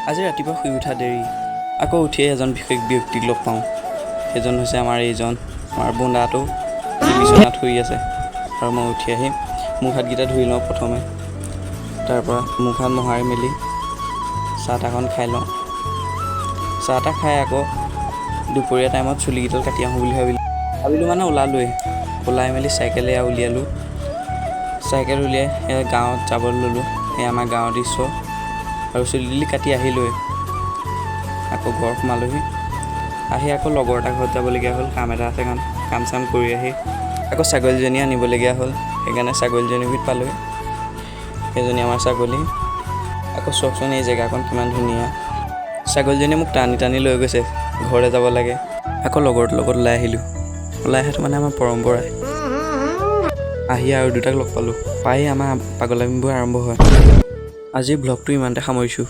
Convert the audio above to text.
আজি ৰাতিপুৱা শুই উঠা দেৰি। আকৌ উঠিয়ে এজন বিশেষ ব্যক্তিক লগ পাওঁ। সেইজন হৈছে আমাৰ এইজন, আমাৰ বোন্দাটো, সি বিচনাত শুই আছে আৰু মই উঠি আহি মুখ হাতকেইটা ধুই লওঁ প্ৰথমে। তাৰপৰা মুখ হাত মোহাৰি মেলি চাহ তাহকণ খাই লওঁ। চাহ তাহ খাই আকৌ দুপৰীয়া টাইমত চুলিকেইডাল কাটি আহোঁ বুলি ভাবিলোঁ। ভাবিলোঁ মানে ওলালোৱেই। ওলাই মেলি চাইকেল এয়া উলিয়ালোঁ। চাইকেল উলিয়াই এয়া গাঁৱত যাবলৈ ল'লোঁ। এয়া আমাৰ গাঁৱৰ দৃশ্য। আৰু চুলি তুলি কাটি আহিলোৱেই। আকৌ ঘৰ সোমালোহি। আহি আকৌ লগৰ এটা ঘৰত যাবলগীয়া হ'ল, কাম এটা আছে। কাম কাম চাম কৰি আহি আকৌ ছাগলীজনী আনিবলগীয়া হ'ল। সেইকাৰণে ছাগলীজনী গুৰিত পালোহি। সেইজনী আমাৰ ছাগলী। আকৌ চাওকচোন, এই জেগাকণ কিমান ধুনীয়া। ছাগলীজনীয়ে মোক টানি টানি লৈ গৈছে, ঘৰলৈ যাব লাগে। আকৌ লগৰটোৰ লগত ওলাই আহিলোঁ। ওলাই অহাটো মানে আমাৰ পৰম্পৰাই। আহি আৰু দুটাক লগ পালোঁ। পায়েই আমাৰ পাগলামিবোৰ আৰম্ভ হয়। আজিৰ ব্লগটো ইমানতে সামৰিছোঁ।